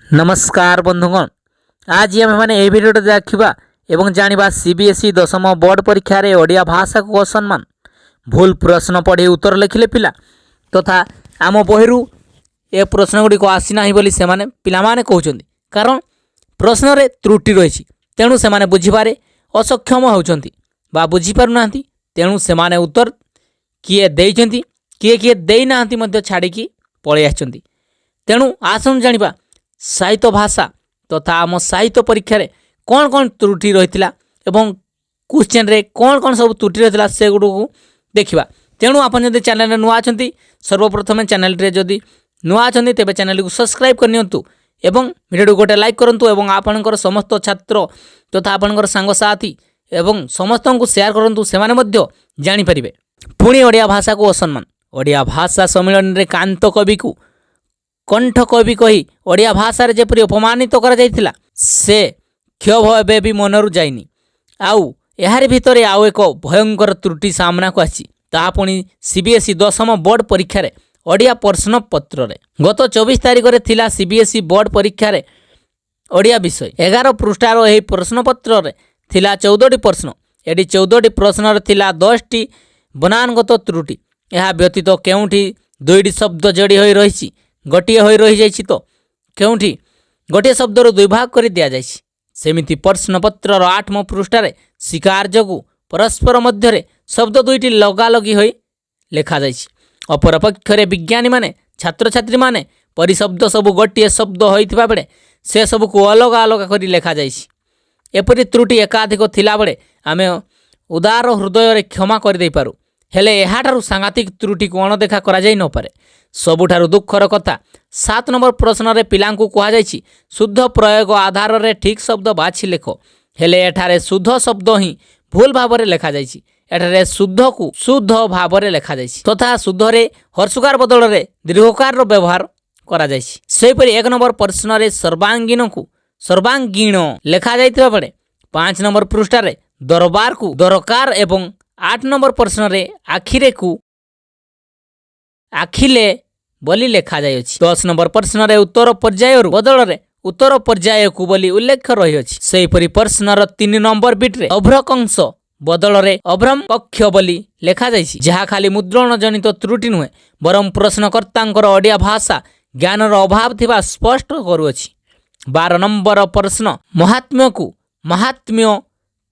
ନମସ୍କାର ବନ୍ଧୁଗଣ, ଆଜି ଆମେମାନେ ଏହି ଭିଡ଼ିଓରେ ଦେଖିବା ଏବଂ ଜାଣିବା ସିବିଏସ୍ଇ ଦଶମ ବୋର୍ଡ଼ ପରୀକ୍ଷାରେ ଓଡ଼ିଆ ଭାଷାକୁ ଅସମ୍ମାନ, ଭୁଲ ପ୍ରଶ୍ନ ପଢ଼ି ଉତ୍ତର ଲେଖିଲେ ପିଲା ତଥା ଆମ ବହିରୁ ଏ ପ୍ରଶ୍ନ ଗୁଡ଼ିକ ଆସିନାହିଁ ବୋଲି ସେମାନେ ପିଲାମାନେ କହୁଛନ୍ତି। କାରଣ ପ୍ରଶ୍ନରେ ତ୍ରୁଟି ରହିଛି, ତେଣୁ ସେମାନେ ବୁଝିବାରେ ଅସକ୍ଷମ ହେଉଛନ୍ତି ବା ବୁଝିପାରୁନାହାନ୍ତି। ତେଣୁ ସେମାନେ ଉତ୍ତର କିଏ ଦେଇଛନ୍ତି, କିଏ କିଏ ଦେଇନାହାନ୍ତି ମଧ୍ୟ ଛାଡ଼ିକି ପଳେଇ ଆସିଛନ୍ତି। ତେଣୁ ଆସନ୍ତୁ ଜାଣିବା ସାହିତ୍ୟ ଭାଷା ତଥା ଆମ ସାହିତ୍ୟ ପରୀକ୍ଷାରେ କ'ଣ କ'ଣ ତ୍ରୁଟି ରହିଥିଲା ଏବଂ କ୍ୱେଶ୍ଚନରେ କ'ଣ କ'ଣ ସବୁ ତ୍ରୁଟି ରହିଥିଲା, ସେଗୁଡ଼ିକୁ ଦେଖିବା। ତେଣୁ ଆପଣ ଯଦି ଚ୍ୟାନେଲରେ ନୂଆ ଅଛନ୍ତି, ସର୍ବପ୍ରଥମେ ଚ୍ୟାନେଲରେ ଯଦି ନୂଆ ଅଛନ୍ତି, ତେବେ ଚ୍ୟାନେଲକୁ ସବସ୍କ୍ରାଇବ୍ କରିନିଅନ୍ତୁ ଏବଂ ଭିଡ଼ିଓକୁ ଗୋଟେ ଲାଇକ୍ କରନ୍ତୁ ଏବଂ ଆପଣଙ୍କର ସମସ୍ତ ଛାତ୍ର ତଥା ଆପଣଙ୍କର ସାଙ୍ଗସାଥି ଏବଂ ସମସ୍ତଙ୍କୁ ସେୟାର କରନ୍ତୁ, ସେମାନେ ମଧ୍ୟ ଜାଣିପାରିବେ। ପୁଣି ଓଡ଼ିଆ ଭାଷାକୁ ଅସମ୍ମାନ। ଓଡ଼ିଆ ଭାଷା ସମ୍ମିଳନୀରେ କାନ୍ତ କବିକୁ କଣ୍ଠ କବି କହି ଓଡ଼ିଆ ଭାଷାରେ ଯେପରି ଅପମାନିତ କରାଯାଇଥିଲା, ସେ କ୍ଷୋଭ ଏବେ ବି ମନରୁ ଯାଇନି। ଆଉ ଏହାରି ଭିତରେ ଆଉ ଏକ ଭୟଙ୍କର ତ୍ରୁଟି ସାମ୍ନାକୁ ଆସିଛି, ତାହା ପୁଣି ସିବିଏସ୍ଇ ଦଶମ ବୋର୍ଡ଼ ପରୀକ୍ଷାରେ ଓଡ଼ିଆ ପ୍ରଶ୍ନପତ୍ରରେ। ଗତ 24 ତାରିଖରେ ଥିଲା ସିବିଏସ୍ଇ ବୋର୍ଡ଼ ପରୀକ୍ଷାରେ ଓଡ଼ିଆ ବିଷୟ। 11 ପୃଷ୍ଠାର ଏହି ପ୍ରଶ୍ନପତ୍ରରେ ଥିଲା 14ଟି ପ୍ରଶ୍ନ। ଏଠି 14ଟି ପ୍ରଶ୍ନରେ ଥିଲା 10ଟି ବନାନଗତ ତ୍ରୁଟି। ଏହା ବ୍ୟତୀତ କେଉଁଠି ଦୁଇଟି ଶବ୍ଦ ଯୋଡ଼ି ହୋଇ ରହିଛି, ଗୋଟିଏ ହୋଇ ରହିଯାଇଛି ତ କେଉଁଠି ଗୋଟିଏ ଶବ୍ଦରୁ ଦୁଇ ଭାଗ କରି ଦିଆଯାଇଛି। ସେମିତି ପ୍ରଶ୍ନପତ୍ରର ଆଠମ ପୃଷ୍ଠାରେ ଶିକାର ଯୋଗୁଁ ପରସ୍ପର ମଧ୍ୟରେ ଶବ୍ଦ ଦୁଇଟି ଲଗାଲଗି ହୋଇ ଲେଖାଯାଇଛି। ଅପରପକ୍ଷରେ ବିଜ୍ଞାନୀମାନେ, ଛାତ୍ରଛାତ୍ରୀମାନେ ପରି ଶବ୍ଦ ସବୁ ଗୋଟିଏ ଶବ୍ଦ ହୋଇଥିବା ବେଳେ ସେସବୁକୁ ଅଲଗା ଅଲଗା କରି ଲେଖାଯାଇଛି। ଏପରି ତ୍ରୁଟି ଏକାଧିକ ଥିଲାବେଳେ ଆମେ ଉଦାର ହୃଦୟରେ କ୍ଷମା କରିଦେଇପାରୁ, ହେଲେ ଏହାଠାରୁ ସାଂଘାତିକ ତ୍ରୁଟିକୁ ଅଣଦେଖା କରାଯାଇ ନପାରେ। ସବୁଠାରୁ ଦୁଃଖର କଥା, 7 ନମ୍ବର ପ୍ରଶ୍ନରେ ପିଲାଙ୍କୁ କୁହାଯାଇଛି, ଶୁଦ୍ଧ ପ୍ରୟୋଗ ଆଧାରରେ ଠିକ୍ ଶବ୍ଦ ବାଛି ଲେଖ। ହେଲେ ଏଠାରେ ଶୁଦ୍ଧ ଶବ୍ଦ ହିଁ ଭୁଲ ଭାବରେ ଲେଖାଯାଇଛି। ଏଠାରେ ଶୁଦ୍ଧକୁ ଶୁଦ୍ଧ ଭାବରେ ଲେଖାଯାଇଛି ତଥା ଶୁଦ୍ଧରେ ହ୍ରସ୍ୱକାର ବଦଳରେ ଦୀର୍ଘକାରର ବ୍ୟବହାର କରାଯାଇଛି। ସେହିପରି 1 ନମ୍ବର ପ୍ରଶ୍ନରେ ସର୍ବାଙ୍ଗୀନକୁ ସର୍ବାଙ୍ଗୀଣ ଲେଖାଯାଇଥିବା ବେଳେ 5 ନମ୍ବର ପୃଷ୍ଠାରେ ଦରବାରକୁ ଦରକାର ଏବଂ 8 ନମ୍ବର ପ୍ରଶ୍ନରେ ଆଖିରେକୁ ଆଖିଲେ ବୋଲି ଲେଖାଯାଇଅଛି। 10 ନମ୍ବର ପ୍ରଶ୍ନରେ ଉତ୍ତର ପର୍ଯ୍ୟାୟରୁ ବଦଳରେ ଉତ୍ତର ପର୍ଯ୍ୟାୟକୁ ବୋଲି ଉଲ୍ଲେଖ ରହିଅଛି। ସେହିପରି ପ୍ରଶ୍ନର 3 ନମ୍ବର ବିଟ୍ରେ ଅଭ୍ରକଂଶ ବଦଳରେ ଅଭ୍ରମ କକ୍ଷ ବୋଲି ଲେଖାଯାଇଛି, ଯାହା ଖାଲି ମୁଦ୍ରଣ ଜନିତ ତ୍ରୁଟି ନୁହେଁ, ବରଂ ପ୍ରଶ୍ନକର୍ତ୍ତାଙ୍କର ଓଡ଼ିଆ ଭାଷା ଜ୍ଞାନର ଅଭାବ ଥିବା ସ୍ପଷ୍ଟ କରୁଅଛି। 12 ନମ୍ବର ପ୍ରଶ୍ନ ମହାତ୍ମ୍ୟକୁ ମାହାତ୍ମ୍ୟ,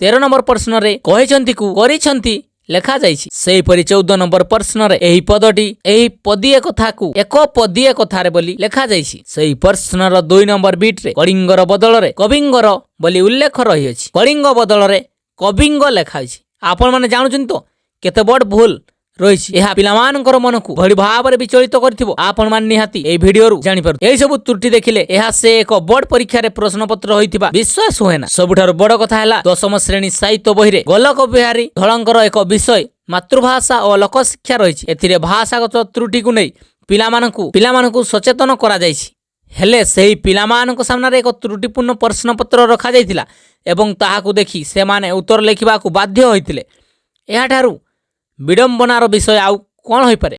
13 ନମ୍ବର ପ୍ରଶ୍ନରେ କହିଛନ୍ତିକୁ କରିଛନ୍ତି ଲେଖାଯାଇଛି। ସେହିପରି 14 ନମ୍ବର ପ୍ରଶ୍ନରେ ଏହି ପଦଟି ଏହି ପଦିଏ କଥାକୁ ଏକ ପଦିଏ କଥାରେ ବୋଲି ଲେଖାଯାଇଛି। ସେହି ପ୍ରଶ୍ନର 2 ନମ୍ବର ବିଟ୍ରେ କଳିଙ୍ଗର ବଦଳରେ କବିଙ୍ଗର ବୋଲି ଉଲ୍ଲେଖ ରହିଅଛି। କଳିଙ୍ଗ ବଦଳରେ କବିଙ୍ଗ ଲେଖା ହୋଇଛି। ଆପଣମାନେ ଜାଣୁଛନ୍ତି ତ କେତେ ବଡ଼ ଭୁଲ ରହିଛି? ଏହା ପିଲାମାନଙ୍କର ମନକୁ ଭଳି ଭାବରେ ବିଚଳିତ କରିଥିବ, ଆପଣମାନେ ନିହାତି ଏହି ଭିଡିଓରୁ ଜାଣିପାରୁ। ଏହି ସବୁ ତ୍ରୁଟି ଦେଖିଲେ ଏହା ସେ ଏକ ବୋର୍ଡ ପରୀକ୍ଷାରେ ପ୍ରଶ୍ନପତ୍ର ହୋଇଥିବା ବିଶ୍ୱାସ ହୁଏ ନା। ସବୁଠାରୁ ବଡ଼ କଥା ହେଲା, ଦଶମ ଶ୍ରେଣୀ ସାହିତ୍ୟ ବହିରେ ଗୋଲକ ବିହାରୀ ଧଳଙ୍କର ଏକ ବିଷୟ ମାତୃଭାଷା ଓ ଲୋକଶିକ୍ଷା ରହିଛି। ଏଥିରେ ଭାଷାଗତ ତ୍ରୁଟିକୁ ନେଇ ପିଲାମାନଙ୍କୁ ସଚେତନ କରାଯାଇଛି। ହେଲେ ସେହି ପିଲାମାନଙ୍କ ସାମ୍ନାରେ ଏକ ତ୍ରୁଟିପୂର୍ଣ୍ଣ ପ୍ରଶ୍ନପତ୍ର ରଖାଯାଇଥିଲା ଏବଂ ତାହାକୁ ଦେଖି ସେମାନେ ଉତ୍ତର ଲେଖିବାକୁ ବାଧ୍ୟ ହୋଇଥିଲେ। ଏହାଠାରୁ ବିଡ଼ମ୍ବନାର ବିଷୟ ଆଉ କ'ଣ ହୋଇପାରେ?